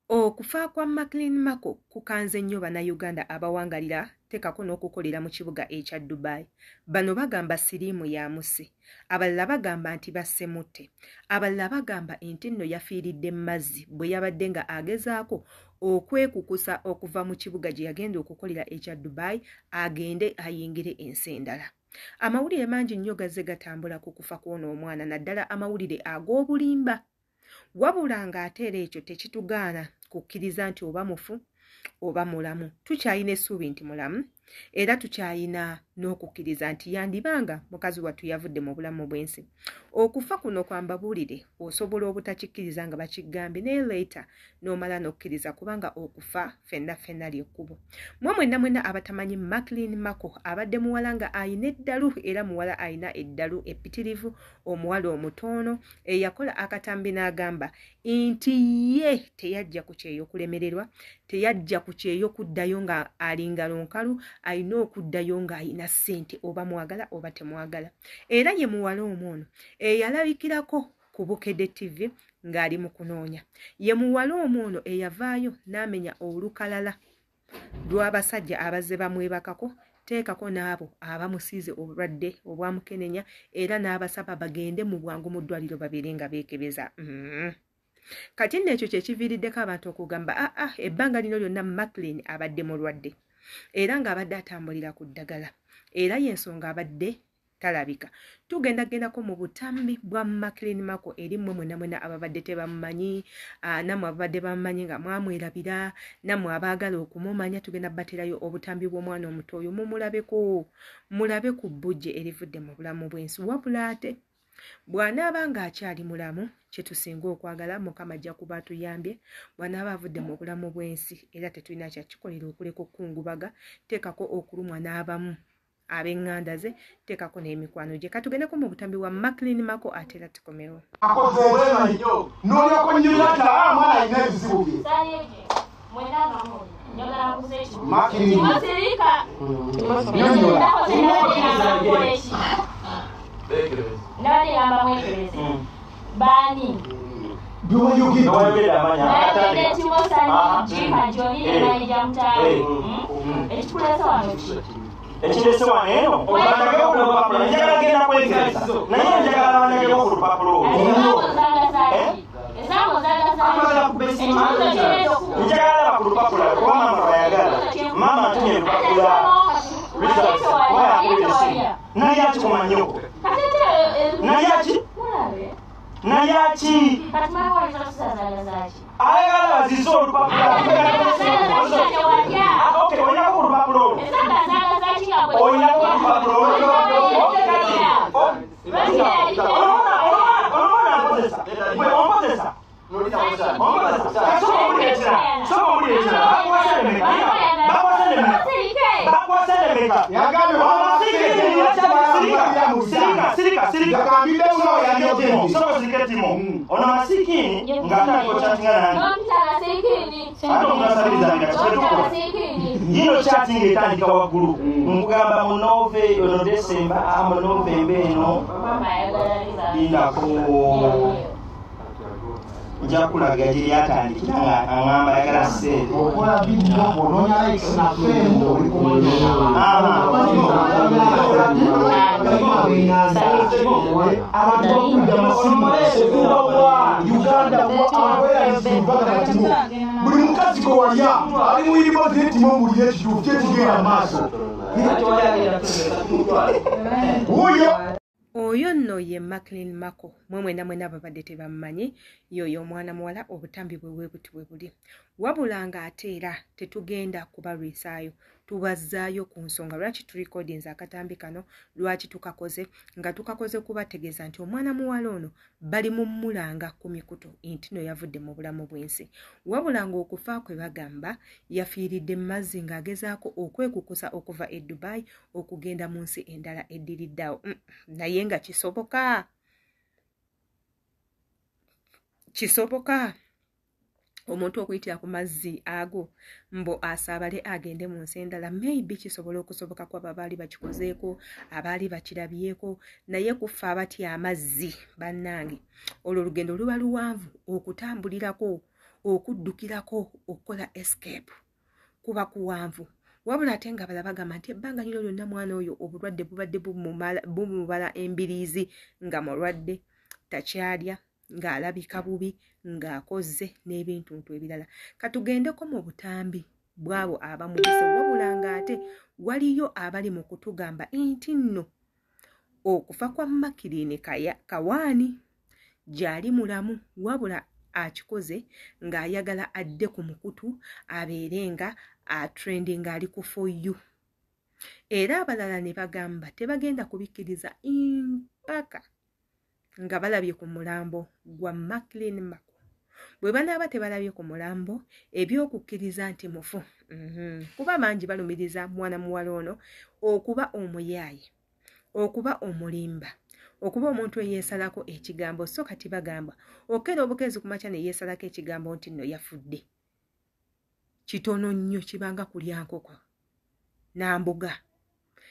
Okufa kwa Maclean Mako kukanze nnyo Bannayuganda abawangalira tekako n'okukolera mu kibuga ekya Dubai. Bano bagamba siriimu y'amusse, abalala bagamba nti basse mutte, abalala bagamba nti nno yafiiridde mu mazzi bwe yabadde nga agezaako okwekukusa okuva mu kibuga gye yagenda okukolera ekya Dubai agende ayingire ensi endala. Amawulire mangi nnyo gazze gatambula ku kufa kw'ono omwana naddala amawulire ag'obulimba. Wabula ng'ate era ekyo tekitugaana kukkiriza nti oba mufu oba mulamu. Tukyalina essuubi nti mulamu era tukyalina n'okukkiriza nti yandibanga mukazi wattu yavudde mu bulamu bw'ensi. Okufa kuno kwambabuulire osobola obutakikkiriza nga bakigambye naye later n'omala n'okkiriza kubanga okufa ffenna ffenna ly'ekkubo. Mmwe mwenna mwenna abatamanyi Maclean Mako abadde muwala nga ayina eddalu era muwala ayina eddalu eppitirivu, omuwala omutono eyakola akatambi n'agamba nti ye teyajja ku kyeyo kulemererwa, teyajja ku kyeyo kuddayo nga ali ngalo nkalu, alina okuddayo ng'alina ssente oba mwagala oba temwagala. Era ye muwala omu ono eyalabikirako ku Bukedde TV ng'ali mu kunoonya. Ye muwala omu ono eyavaayo n'amenya olukalala lw'abasajja abazze bamwebakako, teekako n'abo abamusiize obulwadde obwamukenenya era n'abasaba bagende mu bwangu mu ddwaliro babeere nga beekebeza. Kati nno ekyo kye kiviiriddeko abantu okugamba aa ebbanga lino lyonna Maclean abadde mulwadde era ng'abadde atambulira ku ddagala era y'ensonga abadde talabika. Tugenda gendako mu butambi bwa Maclean Mako eri mmwe mwenna mwenna ababadde tebamumanyi, nammwe ababadde bamumanyi nga mwamwerabira, nammwe abaagala okumumanya, tugenda baterayo obutambi bw'omwana omuto oyo mumulabeko, mulabe ku bbujje erivudde mu bulamu bw'ensi. Wabula ate bw'anaaba ng'akyali mulamu kye tusinga okwagala Mukama ajja kuba atuyambye, bw'anaaba avudde mu bulamu bw'ensi era tetulina kyakikolera okuleka okukungubaga, teekako okulumwa n'abamu ab'eŋŋanda ze, teekako n'emikwano gye. Katugendeko mu butambi bwa Maclean Mako ate era tukomewo. Akoze nnyo n'olyoka onnyonnyola nti mwana alina ebizibu bye. Baani? Byewayogedde ekirese wano eno bandageko ku lupapula, njagala genda kwekereza naye njagala bandageko ku lupapula olwo. Njagala laba ku lupapula kuba maama lwayagala, maama ntumye lupapula results kuba yakubira essimu. Naye aki ku manyoko? Naye aki? Naye aki? Ayagala bazize olupapula. Okay, olinako ku lupapula olwo? Olinako ku lupapula olwo? Okay, kati olomwana nkozesa gwe onkozesa onkozesa kasooka owulire ekirala, sooka owulire ekirala. Bakwasa nemeka, bakwasa nemeka. Sirika, sirika, sooka osirike Timo. Ono masikini ng'atandika okyatinga nange ate omuntu asabiriza nga kitetukola yino chatting etandika waggulu nkugamba mu Nove ono December, mu November eno lindako nja kulaga gye lyatandikira nga aŋŋamba ayagala ssente. Okola vidiyo onoonya likes na fame oli kumanya. Abantu bakubidde amasimu Uganda abantu Timo. Buli mukazi gwe walya ali mu iriboti ne Timo mbulire ekituufu kyekigenda mu maaso. Wuuyo. Oyo nno ye Maclean Mako, mwe mwenna mwenna ababadde tebammanyi, y'oyo omwana muwala obutambi bwe bwe buti bwe buli. Wabula ng'ate era tetugenda kubalwisaayo, tubazzaayo ku nsonga lwaki turekodinze akatambi kano, lwaki tukakoze, nga tukakoze kubategeeza nti omwana muwala ono bali mu mmulanga ku mikutu nti no yavudde mu bulamu bw'ensi. Wabula ng'okufa kwe bagamba yafiiridde mu mazzi ng'agezaako okwekukusa okuva e Dubai okugenda mu nsi endala eddiriddeawo. Naye nga kisoboka, kisoboka omuntu okuyitira ku mazzi ago mbo asaabale agende mu nsi endala. Maybe kisobola okusoboka ku abo abaali bakikozeeko, abaali bakirabyeko, naye kufa abatya amazzi bannange, olwo olugendo luba luwanvu okutambulirako. Okuddukirako okukola escape kuba kuwanvu. Wabula ate nga abalala bagamba nti ebbanga lino lyonna mwana oyo obulwadde bubadde bumubala embiriizi, nga mulwadde, takyalya, ng'alabika bubi, ng'akoze n'ebintuntu ebirala. Katugendeko mu butambi bw'abo abamubise, wabula ng'ate waliyo abali mu kutugamba nti nno okufa kwa Makirini Kawaani gy'ali mulamu, wabula akikoze ng'ayagala adde ku mukutu abeere nga atrending ali ku For You. Era abalala ne bagamba tebagenda kubikkiriza mpaka nga balabye ku mulambo gwa Makirini Mako. Bwe banaaba tebalabye ku mulambo, ebyokukkiriza nti mufu. Kuba bangi balumiriza mwana muwala ono okuba omuyaaye, okuba omulimba, okuba omuntu eyeesalako ekigambo. So kati bagamba okera obukeezi ku makya ne yeesalako ekigambo nti nno yafudde. Kitono nnyo, kibanga kulya nkoko na mboga.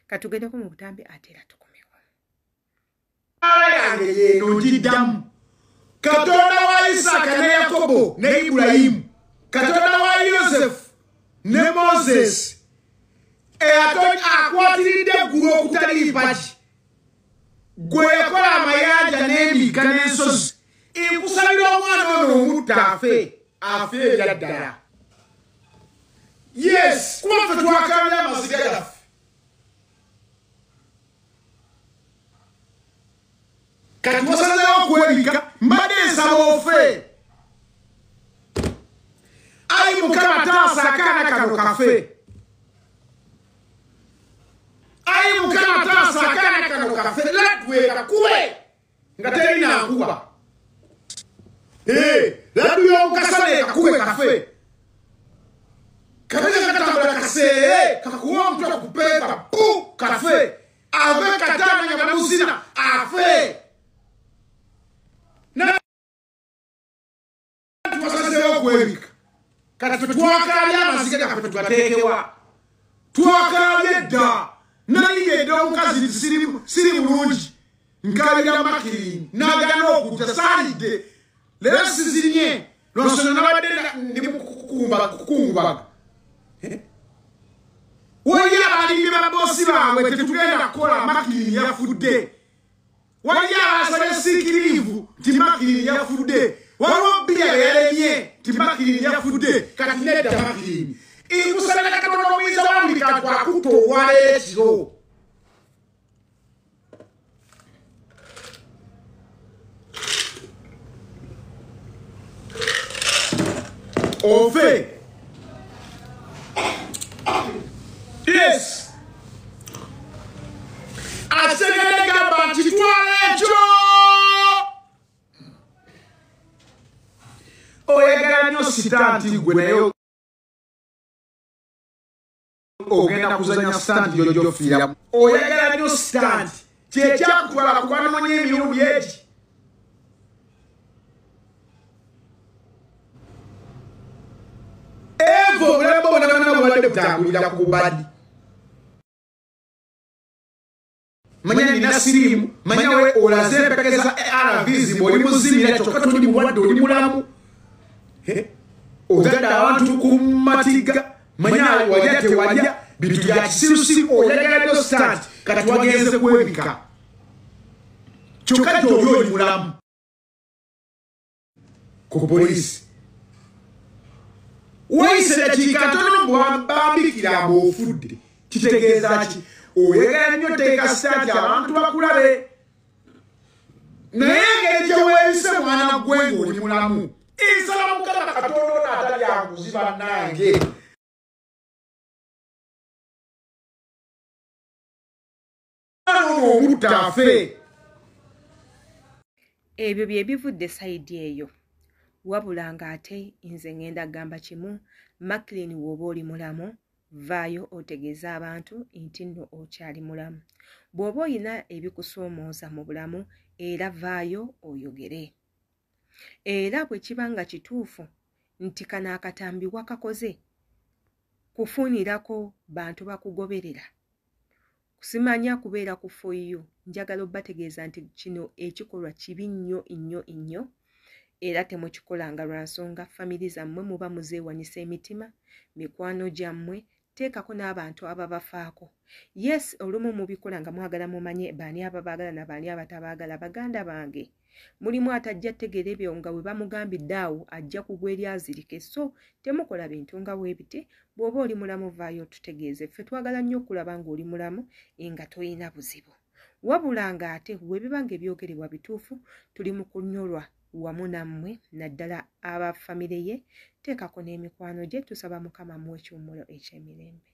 Katugendeko mu butambi ate era tukomewo. Yange yeno ngiddamu. Katonda wa Isaaka ne Yakobo ne Ibulayimu, Katonda wa Yosefu ne Moses, akwatiridde eggulu okutali mpagi, gwe yakola amayanja n'emigga n'ensozi, nkusabira omwana ono omutta afe, afe ebya ddala. Yes, kuba ffe twakaabira amaziga gaffe. Kati wasazeewo okwebika, mbadde nsaba ofe. Ayi Mukama taasa akaana kano kafe. Ayi Mukama taasa akaana kano kafe, laddu ekakube nga terina nkuba. Laddu y'omukasana ekakube kafe. Kabeza katambula kaseere, kakuwa omutwe kupepa, pu kafe. Ave katana nga bamuzina, afe. Twasazeewo okwebika. Kati twakaabye amaziga gaffe tugateekewa. Twakaabye dda. Nayigedde omukazi nti siri bulungi. Nkaabira Makirini, n'agaana okujja, saalidde. Leero sizirinye. Lwansonga nabadde ndi mu kukungubaga. Waliyo abalimi ba boosi baabwe tetugenda kukola, Makirini yafudde. Waliyo abasabye siikiriivu nti Makirini yafudde. Waliwo bbiya yalemye nti Makirini yafudde. Kati nedda Makirini. Nkusabira Katonda omuyinza wa buli kantu akutta olwaleero ekiro. Ofe. Yes. Ategedde gamba nti twala ekyo. Oyagala nnyo sitanti gwe, naye ogenda kuzannya sitanti gy'ofiiramu. Oyagala nnyo sitanti, kye kyakutwala ku banoonya emirundi egi. Eva obulamu bwonna bwonna bubadde butambulira ku bubadi. Manya nina siriimu, manya we olaze empeke za ARVs bw'oli muzimira kyokka toli mulwadde, oli mulamu. Ozadde abantu ku matiga, manya walya tewalya, bintu bya kisirusiru, oyagala nnyo sitanti, kati wagenze kwebika. Kyokka gy'oli oli mulamu. Ku poliisi. Wayise dakiika ntono bw'abambikira ng'ofudde. Kitegeeza ki? Oyagala nnyo teeka sitanti abantu bakulabe. Naye engeri gye weebise mwana gwe ng'oli mulamu. Nsaba Mukama Katonda ono atalya nguzi bannange. Ono omutta afe. Ebyo bye bivudde sayidi eyo. Wabula ng'ate nze ngenda gamba kimu, Makirini bw'oba oli mulamu, vaayo otegeeze abantu nti nno okyali mulamu. Bw'oba oyina ebikusoomooza mu bulamu, era vaayo oyogere. Era bwe kiba nga kituufu nti kano akatambi wakakoze kufunirako bantu bakugoberera, kusimanya kubeera ku For You, njagala obbategeeza nti kino ekikolwa kibi nnyo nnyo nnyo, Era temukikolanga lwa nsonga family zammwe muba muzeewanyisa emitima, mikwano gyammwe, teekako n'abantu ababafaako. Yes, olumu mubikola nga mwagala mumanye baani ababaagala na baani abatabaagala. Baganda bange, mulimu atajja tegeera ebyo nga we bamugambidde awo ajja kugwa eri azirike. So temukola bintu nga bwe biti. Bw'oba oli mulamu vaayo otutegeeze. Ffe twagala nnyo okulaba ng'oli mulamu nga toyina buzibu. Wabula ng'ate bwe biba ng'ebyogerebwa bituufu, tuli mu kunyolwa wamu nammwe, naddala aba famire ye, teekako n'emikwano gye. Tusaba Mukama amuwe ekiwummulo eky'emirembe.